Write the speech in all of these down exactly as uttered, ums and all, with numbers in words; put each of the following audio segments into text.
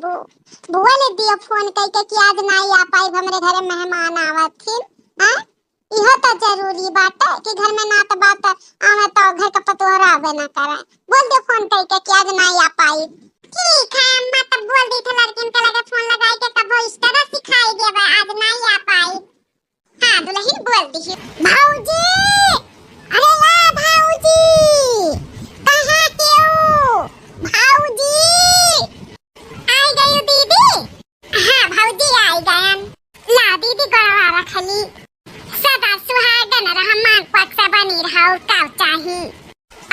बुआ ले दियो फोन कइके कि आज नाई आ पाइब, हमरे घरे मेहमान आवत हिन। हाँ, इहो तो जरूरी बाटे कि घर में नात बात आवे तो घर का पतोह रहबे ना करे। बोल दियो फोन कइके कि आज नाई आ पाइब। ठीक है अम्मा, तब बोल दी थे लड़किन के लगे फोन लगाई के कबो इस्टारा सिखाई देबे, आज नाई आ पाइब। हाँ, दुलहिन बोल दिही। भौजी! अरे या भौजी! कहाँ के हो? भौजी! आई गई दीदी? हाँ भौजी, आई गयन। ला दीदी, गोड़वा रखली। सदा सुहागन रह, मांग पक्ष बनी रहो, का चाही?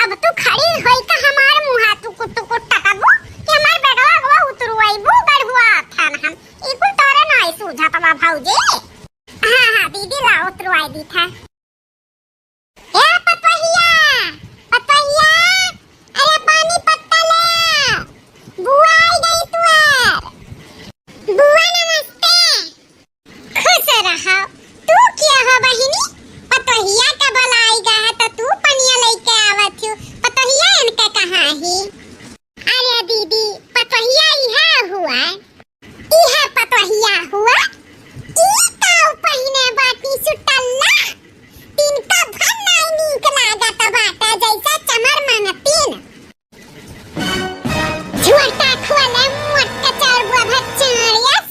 अब तू खड़ी होई का हमार मुहा टुकुर टुकुर तकबू कि हमार बेगवा गवा उतरवाइबू गढ़ुआ थान हम? ई कुल तोरे नाई सूझत बा भौजी। हाँ, हाँ, दीदी ला उतरवाई दी था। ए पतोहिया, पतोहिया, अरे पानी पत्ता ले, बुआ आई गई तुअर। बुआ नमस्ते। खुश रहो। तू क्या हो बहिनी? पतोहिया का बुलाई गा है तो तू पनिया लेके आवत हो। पतोहिया इनके कहाँ ही? अरे दीदी, पतोहिया इहे हुआ। इहे पतोहिया हुआ। ई काउ पहिने बाटी सुटल्ला? तिनका भर नाई नीक लागत बाटे, जैसे चमर मंगतीन। झुअटा खोले मोट कचर बुआ भच्चरियस,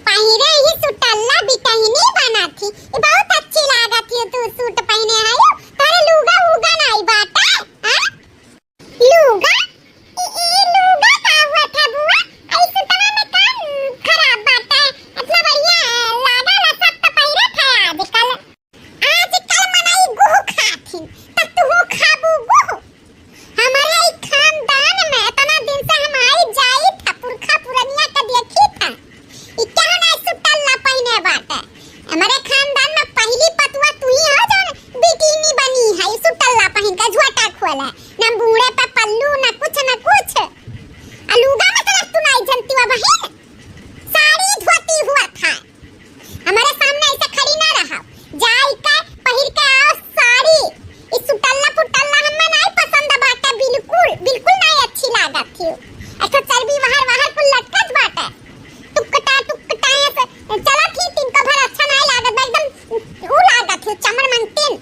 पहिरे ही सुटल्ला बिटहिनी बनाथी। ई बहुत अच्छी लागत ही तू सूट पहिने आयो, तोरे लुगा उगा नाई बाटे, हाँ? लुगा? ई, ई लुगा का हुआ था बुआ? ई सुटवा में का खराब बाटे? इतना बढ़िया लागल, सब तो पहिरत है आजकल। आजकल मनई गुह खाथिन, तब तू खाबू गुह? हमारे ई खानदान में इतना दिन से हम आई जाई था, पुरखा पुरनिया के देखी था। ई क्या ना सुटल्ला पहिने बाटे? हमारे खानदान में पहली पतुआ तू ही हो जौन बिटिनी बनी है, ई सुटल्ला पहिन के झोटा खोला, ना बूढ़े पे पल्लू, ना कुछ, ना कुछ। आ लुगा मतलब तू नाई जनती बा बहिन, साड़ी धोती हुआ था। हमारे सामने ऐसे खड़ी ना रहा, जाई के पहिर के आओ साड़ी। ई सुटल्ला पुटल्ला हमें नाई पसंद बाटे, बिल्कुल, बिल्कुल नाई अच्छी लागत थी। ऐसा चर्बी वहर वहर कुल लटकत बाटे। टुकटा टुकटा ऐसे चलत ही, तिनको भर अच्छा नाई लागत बा, एकदम ऊ लागत ही चमर मंगतीन।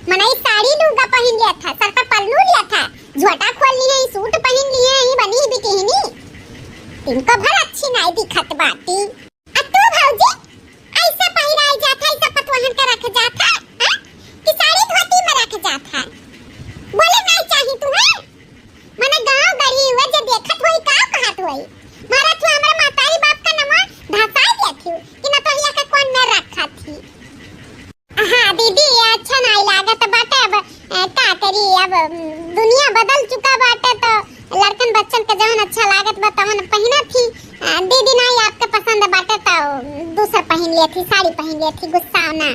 मनई साड़ी लुगा पहिन लिया था, सर पे पल्लू लिया था, झोटा खोल लिए, सूट पहिन लिए, ई बनी बिटिनी। तिनको भर अच्छी नाई दिखत बाटी। आ तू भौजी, ऐसे पहिराई जात है, ऐसे पतोहन के रख जात है, हाँ? कि साड़ी धोती में रख जात है? बोले नाई चाही तू, हैं? मने गाँव गढ़ी हुए जे देखत होई, का कहत होई? मारा तू हमरे महतारी बाप का नमवा धसाई दिया थी कि नतोहिया के कौन में रखा थी। हाँ दीदी, ये अच्छा नाई लागत बाटे। अब, अ, का करी, अब, उम, दुनिया बदल चुका बाटे, तो लड़कन बच्चन के जवन अच्छा लागत बा, तवन पहिना थी। अ, दीदी नाई आपके पसंद बाटे, तो दूसर पहिन लिया थी, साड़ी पहिन लिया थी, गुस्सा ना।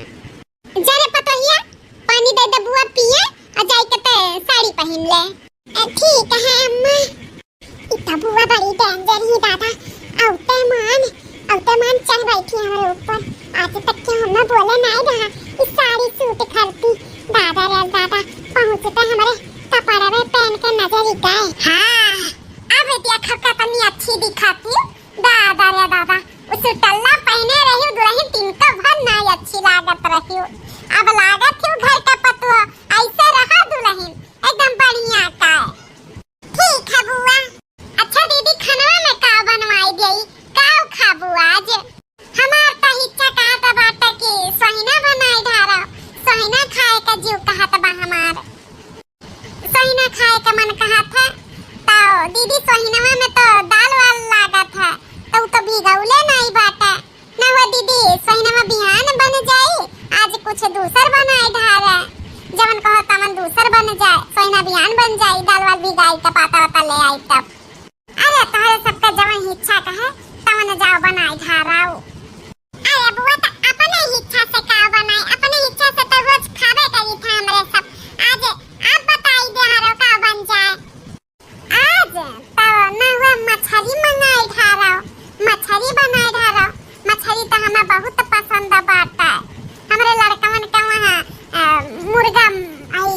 जा रे पतोहिया, पानी दे दे बुआ पिए, आ जाई के ते साड़ी पहिन ले। अ, ठीक है अम्मा। ई त बुआ बड़ी danger ही दादा। औते मान, औते मान चढ़ बैठी हमरे ऊपर। आज तक के हम ना बोले नाई रहा। ई साड़ी सूट करती। दादा रे दादा, पहुँचते हमरे कपड़वे पहन के नजर ही गए। हाँ, अब देखा कितनी अच्छी दिखाती। दादा रे दादा, उ सुटल्ला पहिने रही दुलहिन, तिनका भर नाई अच्छी लागत रही। अब लागत ही घर का पतुआ, ऐसे रहा दुलहिन, एकदम बढ़िया का। ठीक है बुआ। अच्छा दीदी, खानवा में का बनवाई देई? का खाबू आज? हमार त इच्छा कहत बाटे कि सोहिना बनाई ढारा, सोहिना खाए का जीव कहत बा हमार। सोहिना खाए का मन कहत है, तो दीदी सोहिनवा में तो दाल वाल लागत है, तो उ तो भिगौले नहीं बाटे। ना हुआ दीदी, सोहिनवा बिहान बन जाई, आज कुछ दूसर बनाए ढारे। जवन कहो तवन दूसर बन जाए, सोहिना बिहान बन जाई, दाल वाल भिगाई के पाता वाता ले आई तब। अरे तोहरे सबका जवन इच्छा कहे, तवन जाओ बनाए ढाराओ। अरे बुआ, त अपने इच्छा से का बनाए, अपने इच्छा से तो रोज खाबे करी था हमरे सब। आज आप बताई दे हरो का बन जाए। आज तब ना हुआ मछरी मंगाई ढारो, मछरी बनाई ढारो। मछरी तो हमें बहुत पसंद बाटे। हमरे लड़कवन के वहाँ, अ, मुर्गा, आई,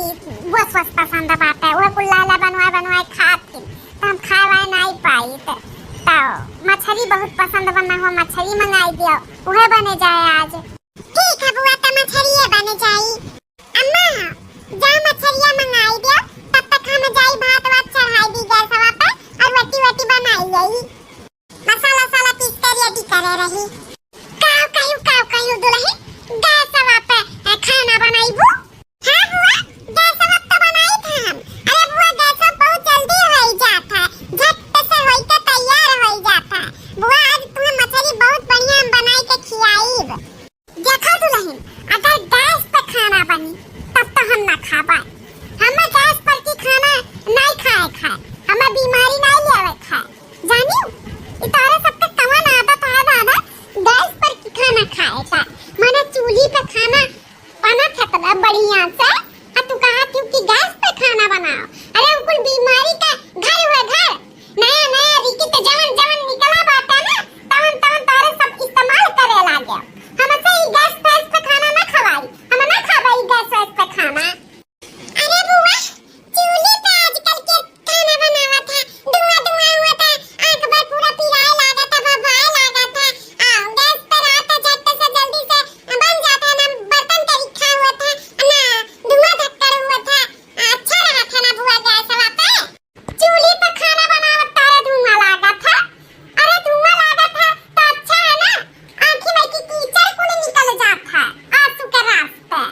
बस बस पसंद बाटे। वह कुल लाला बनवाए बनवाए खात ही, तो हम खाए वाए नहीं पाई। तो, तो मछरी बहुत पसंद बना हुआ मछली मंगाई दियो, उहे बने जाए आज। ठीक है बुआ, त मछलिए बने जाई। अम्मा, जा मछलिया मंगाई दियो, तब तक हम जाई भात वात चढ़ाई दी गैसवा पे और रोटी वोटी बनाई जाई। मसाला साला पीस के रेडी करे रही। काव कहियो, काव कहियो दुलही, गैसवा पे, ए, खाना बनाईबू? हाँ बुआ, गैसवा पे तो बनाई था हम। अरे बुआ, गैसवा बहुत जल्दी होई जात है, झट से होई के तैयार होई जात है। बुआ, आज तुम्हें मछली बहुत बढ़िया हम बनाई के खियाईब। देखा दुलहिन, अगर गैस पे खाना बनी, तब तो हम ना खाबा। हमें गैस पर की खाना नहीं खाए खाए, हमें बीमारी नहीं लेवे खाए। जानियो, ई तोहरे सबके कवन आदत है दादा, गैस पर की खाना खाए का, माने चूल्ही पे खाना बनत है तब बढ़िया से, आ तू कहा थी कि गैस पे खाना बनाओ। अरे, उ कुल बीमारी का घर हुए घर, नया नया रिकित जवन जवन निकला बाटे ना, तवन तवन तोहरे सब इस्तेमाल करे लागे। हमसे ई गैस फैस पे खाना ना खवाई, हम ना खाबा ई गैस फैस पे खाना। अरे बुआ, चूल्ही पे आजकल के खाना बनावत है, धुआं धुआं हुआ था, आंख भर पूरा पिराए लागत है, भभाए लागत है। आ, गैस पे रहत है, झट से जल्दी से बन जात है ना, बर्तन के रिक्खा हुआ था ना, धुआं धक्कड़ हुआ था। अच्छा रहत है ना बुआ गैसवा पे? चूल्ही पे खाना बनावत तारे धुआं लागत है। अरे धुआं लागत है तो अच्छा है ना, आँखी में की कीचड़ कुल निकल जात है आंसू के रास्ते।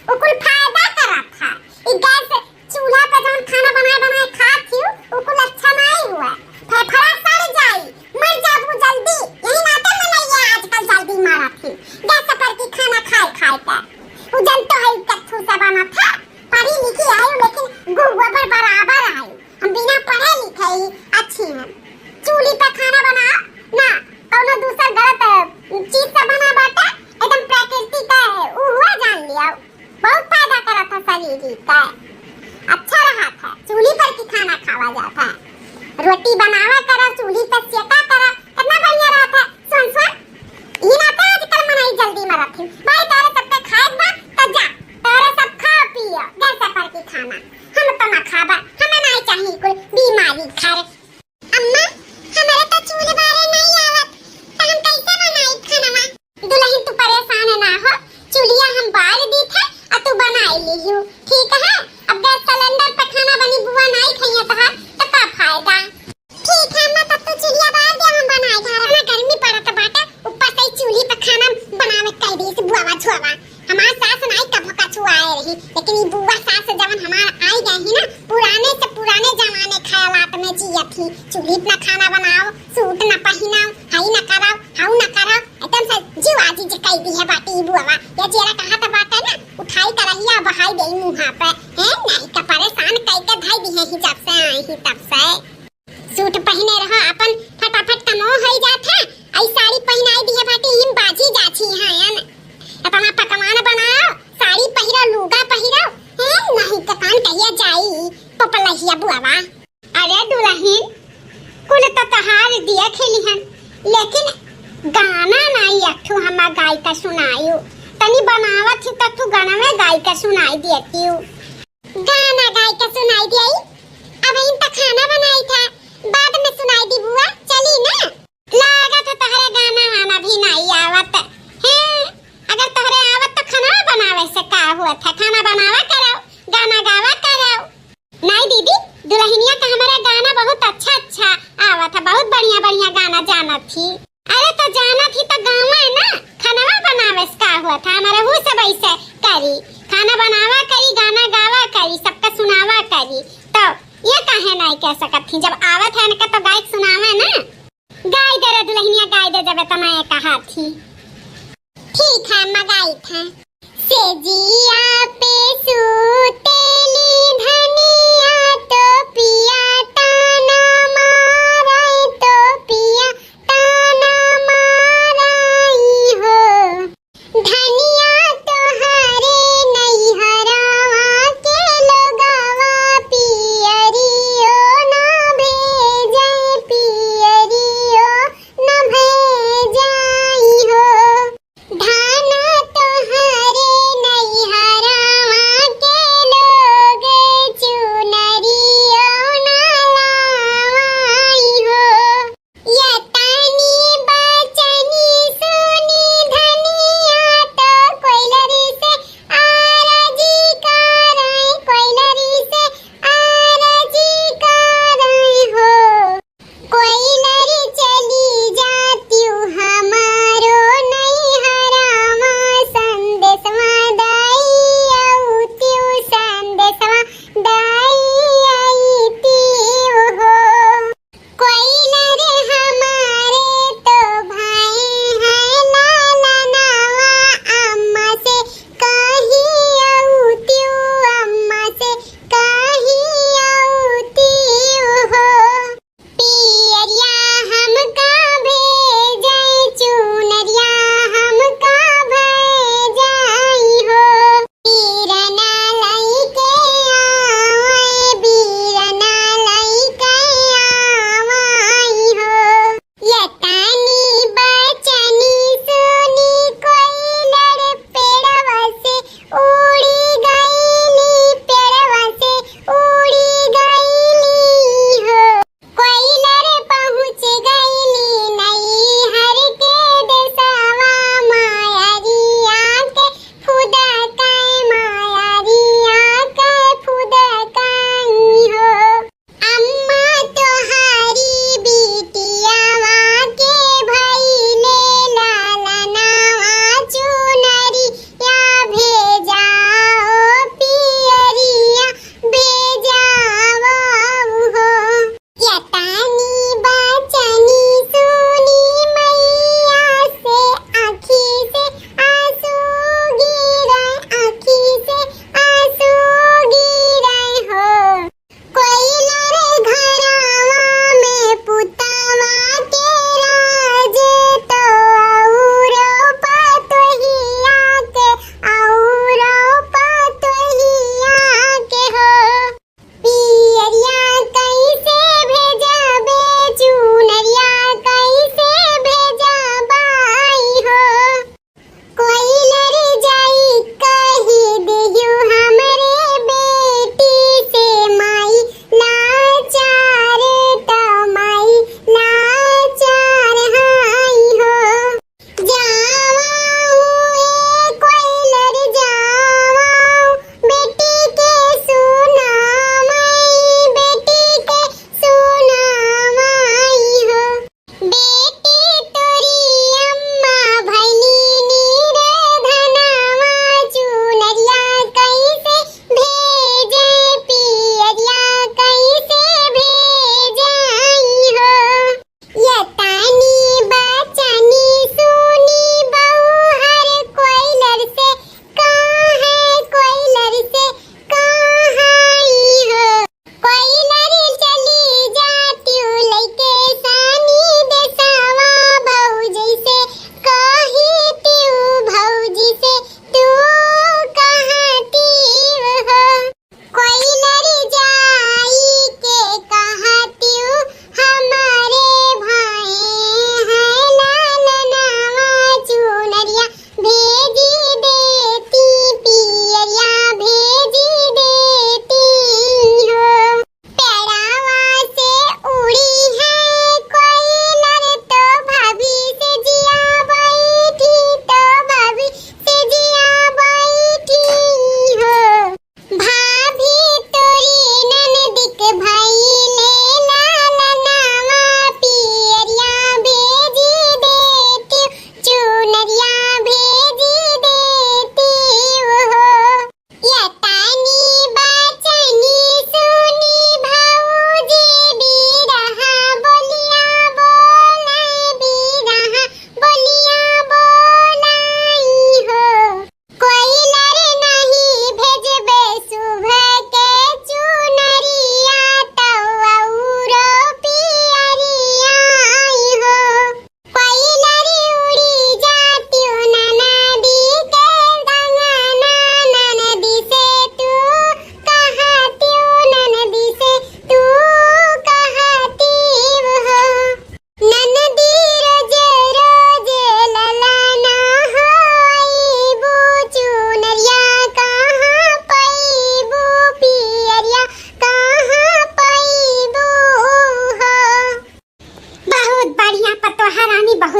उ कुल फायदा करत है। ई गैस चूल्हा पे जौन खाना बनाए बनाए खात थी, उ कुल अच्छा नहीं हुआ। फेफड़ा सड़ जाई, मर जाबू जल्दी। यही नाते मनैया आजकल जल्दी मरत ही, गैस पर की खाना खाए खाए के। उ जनतो है कत्थू से बनत है। पढ़ी लिखी आयु, लेकिन गु गोबर बराबर आयु। हम बिना पढ़े लिखे ही अच्छी हैं। चूल्ही पे खाना बनाओ ना, कौनो दूसर गलत, अ, चीज से बना बाटे, एकदम प्राकृतिक है, उ हुआ जान लिया। बहुत फायदा करत है शरीर का, अच्छा रहत है। चूल्ही पर की खाना खावा जात है, रोटी बनावा करा, चूल्ही पे सेका करा, कितना बढ़िया रहत है। सुन सुन, ई नाते आजकल मनई जल्दी मरत है। भाई तोरे सबके खाए बा त जा, तोरे सब खा पियो, गैस पर की खाना। हम तो ना खाबा, हमें ना चाहिए कुल बीमारी घर। अम्मा, हमारे तो चूल्हे बारे नहीं आवत, त हम कैसे बनाई खानवा? दुलहिन तू परेशान ना हो, चूल्हिया हम बार दी थे, आ तू बनाई ली हो, ठीक है? अब गैस सिलेंडर पे खाना बनी, बुआ नहीं खइया तहार, तो का फायदा? ठीक है अम्मा, तब तू चूल्हिया बार दे, हम बनाए घर। इतना गर्मी पड़त बाटे, ऊपर से ही चूल्ही पे खाना बनावे कह दी, बुआवा छुआवा। हमार सास नाई कभो कछुआए रही, लेकिन ई बुआ सास जवन हमार आई गई ही ना, पुराने से पुराने जमाने ख्यालात में जियत ही। चूल्ही पे ना खाना बनाओ, सूट ना पहिनाओ, हई ना कराओ, हऊ ना कराओ, एकदम से जीव आजी जे कह दी है बाटी ई बुआवा। ये जेरा कहा तो बाटे ना, उठाई करहिया बहाई दे मुँहा पे, हैं? नहीं तो परेशान कह के धई दी है ही जब से आई ही तब से। सूट पहिने रहा, अपन फटाफट कमो होई जात है। आई साड़ी पहिनाई दिहे बाटी, हिम बाजी जाछी हैं। अपना पकवान बनाओ, साड़ी पहिरो, लुगा पहिरो, हैं? नहीं तो कान कहिया जाई पपलहिया बुआवा। अरे दुलहिन, कुल तो तहार दिया खेली हन, लेकिन गाना नाई एक ठो हमार गाय का सुनायु। तनी बनावत ही तो तू गाना में गाय का सुनाई देती हूँ। गाना गाय के सुनाई दियाई। अब इन त खाना बनाई था, बाद में सुनाई दी बुआ, चली ना। लागत है तोहरे गाना वाना भी नाई आवत। हैं, अगर तोहरे आवत तो खाना बनावे से का हुआ था? खाना बनावा करो, गाना गावा करो। नाई दीदी, दुलहिनिया का हमारा गाना बहुत अच्छा अच्छा आवत है, बहुत बढ़िया बढ़िया गाना जानत थी। अरे तो जानत ही तो गावा है ना, खानवा बनावे से का हुआ था, हमारे हु सब ऐसे करी, खाना बनावा करी, गाना गावा करी, सबका सुनावा करी, तो ये काहे नहीं कह सकत थी, जब आवत है इनका तो गायक सुनावा ना। गाय दे रे दुलहिनिया, गाय दे, जब इतना ये कहा थी। ठीक है अम्मा, गाई था। सेजिया पे सूतेली धनिया, तो पिया ताना मारे, तो पिया ताना माराई हो। धनिया तोहरे नैहरवा के लोगवा, पियरियो ना भेजे, पियरियो ना भेजाई हो। धाना तोहरे नैहरा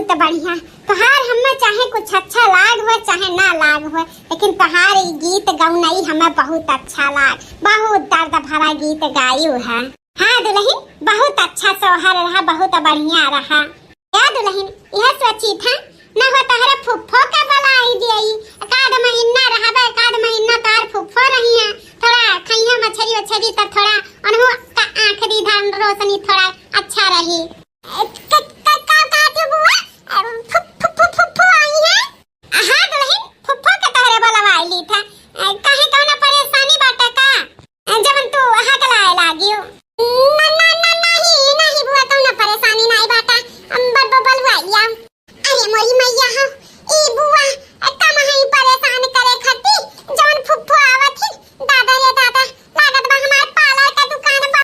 तो बढ़िया, तोहार हमें चाहे कुछ अच्छा लाग हो चाहे ना लाग हो, लेकिन तोहार ई गीत गौनई हमें बहुत अच्छा लाग, बहुत दर्द भरा गीत गायू है। हाँ दुलहिन, बहुत अच्छा सोहर रहा, बहुत बढ़िया रहा। या दुलहिन, यह सोची था, न हो तोहरे फुफ्फो का बुलाई दियई, एकाध महीना रहबे, एकाध महीना तोहर फुफ्फो रही है, थोड़ा खइहा मछरी उछरी तो थोड़ा उन्हों का आँख दी धन रोशनी थोड़ा अच्छा रही। क-,